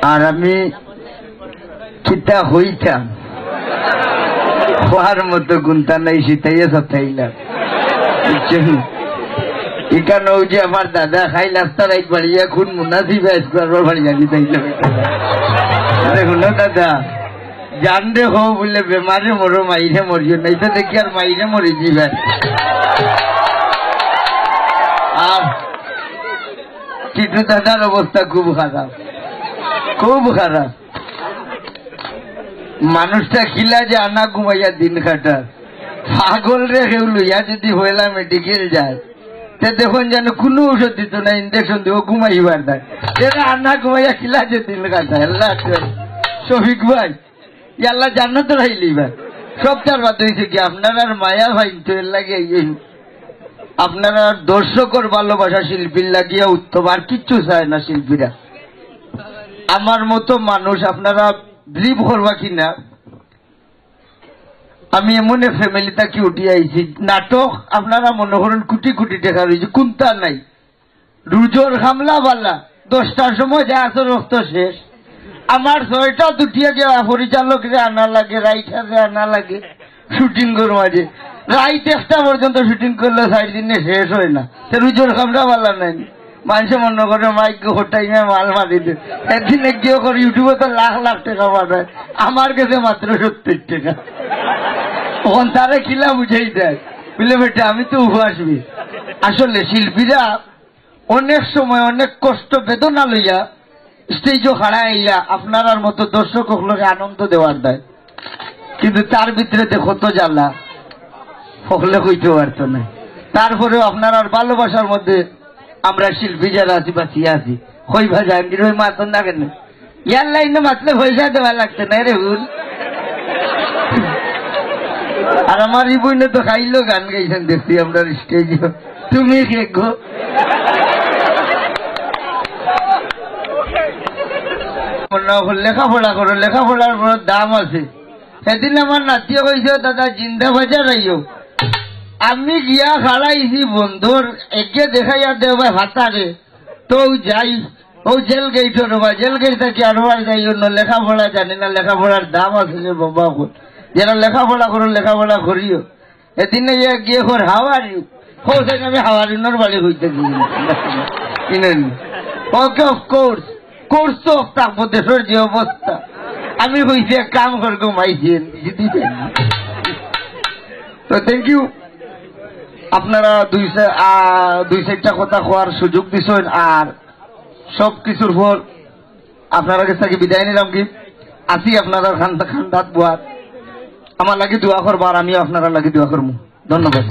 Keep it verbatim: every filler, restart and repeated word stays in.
আর আমি কিতা কইতাম, কওয়ার মতো কুন্তা নাই, সিটাইয়া সাতাইলাম, বুঝছইন? ইখান অউ যে আমার দাদা খাইল আস্তা রাইত বাড়িয়া, কুন মুনাসিবে আইজকু আরবার বাড়িয়া নিতাইল। আরে হুনো দাদা, জানরে কও বুলে বেমারে মরো, মাইরে মরিও না, ইতা দেখি আর মাইরে মরি যিবা। আর টিটু দাদার অবস্থা খুব খারাপ, খুব খারাপ। মানুষটা কিলা যে আনা ঘুমাইয়া দিন কাটার, পাগলরে কেউ লইয়া যদি পয়লা মেডিকেল যায়, তে দেখইন যেন কুনু ঔষধ দিত না, ইনজেকশন দিব, ঘুমাইবার না। এরা আনা ঘুমাইয়া কিলা যে দিন কাটায়, আল্লাহ আকবার। শফিক ভাই, ই আল্লাহ জান্নাত রাখিলিবা। সবটার বাদ অইছে কি, আপনারার মায়া পাইন তো, এর লাগি এই, এই আপনারার দর্শকর ভালোবাসা শিল্পীর লাগিয়া উত্তম, আর কিচ্ছু চায় না শিল্পীরা। আমার মতো মানুষ আপনারা বিলিভ করবা কি না, আমি এমন এক ফ্যামিলি থাকি উঠি আইছি, নাটক আপনারা মনে করইন কোটি কোটি টেকা রইছে, কুন্তা নাই। রুজর কামলা বালা, দশটার সময় যা আছে রক্ত শেষ। আমার ছয়টাত উঠিয়া গিয়া পরিচালকরে আনা লাগে, রাইটাররে আনা লাগে, শুটিং করো মাঝে। রাইত একটা পর্যন্ত শুটিং করলে চাইর দিনে শেষ অয় না। তে রুজর কামলা বালা নাই। মানষে মনে করে মাইক হটাইয়া মাল মারি দে। একদিন এক গিয়ে করে YouTube-এ তো লাখ লাখ টেকা পাঠায়, আমার গেছে মাত্র সত্তইর টেকা। অখন তারে কিলা বুঝাই দেয়, বুলে, "বেটা, আমি তো উপবাসী।" আসলে শিল্পীরা অনেক সময় অনেক কষ্ট বেদনা লইয়া স্টেজও খাড়া অইয়া আপনারার মতো দর্শক অকলরে আনন্দ দেওয়ার দায়, কিন্তু তার ভিতরে যে কত জ্বালা, হকলে কইতে পারতো না। তারপরেও আপনারার ভালোবাসার মধ্যে আমরা শিল্পী যারা আছি, বাঁচিয়া আছি। কইবা জাহাঙ্গীর ভাই মাতইন না কেনে? ইয়ার লাইনে মাতলে পয়সা দেওয়া লাগতো না রে ভুল। আর আমার ই বইনে তো খাইলো গান গাইছইন দেখছি আমরার স্টেজে। তুমি কে গো? মনে হয় লেখাপড়া করো, লেখাপড়ার বড় দাম আছে। সেদিন আমার নাতিয়ে কইছে, "দাদা, জিন্দা বাজার আইও।" আমি গিয়া খাড়াইছি বন্দর, একে দেখাইয়া দেও ভাই ভাতারে, তো যাই, ও জেল গেইট রে ভাই, জেল গেইট থাকি আরবার যাই, অন্য লেখাপড়া জানি না, লেখাপড়ার দাম আছে যে বাবা গো। যারা লেখাপড়া করো, লেখাপড়া করিও। এদিন গিয়া কর, "How are you?" কও, "স্যার, আমি how are you-নর বাড়ি কইতে দিই।" কিনেন? ওকে, of course। কোর্স তো থাকবো, দেশের যে অবস্থা। আমি কইছি, "এক কাম কর গো, মাইছি, দিদি দেন।" তো thank you। আপনারা দুই সা-, আহ, দুই চাইরটা কথা কওয়ার সুযোগ দিছইন, আর সব কিছুর পর আপনারার গেছ থাকি বিদায় নিলাম কি? আছি আপনারার খান-, খান্দাত বুয়াত। আমার লাগি দোয়া করবা, আর আমিও আপনারার লাগি দোয়া করমু। ধন্যবাদ।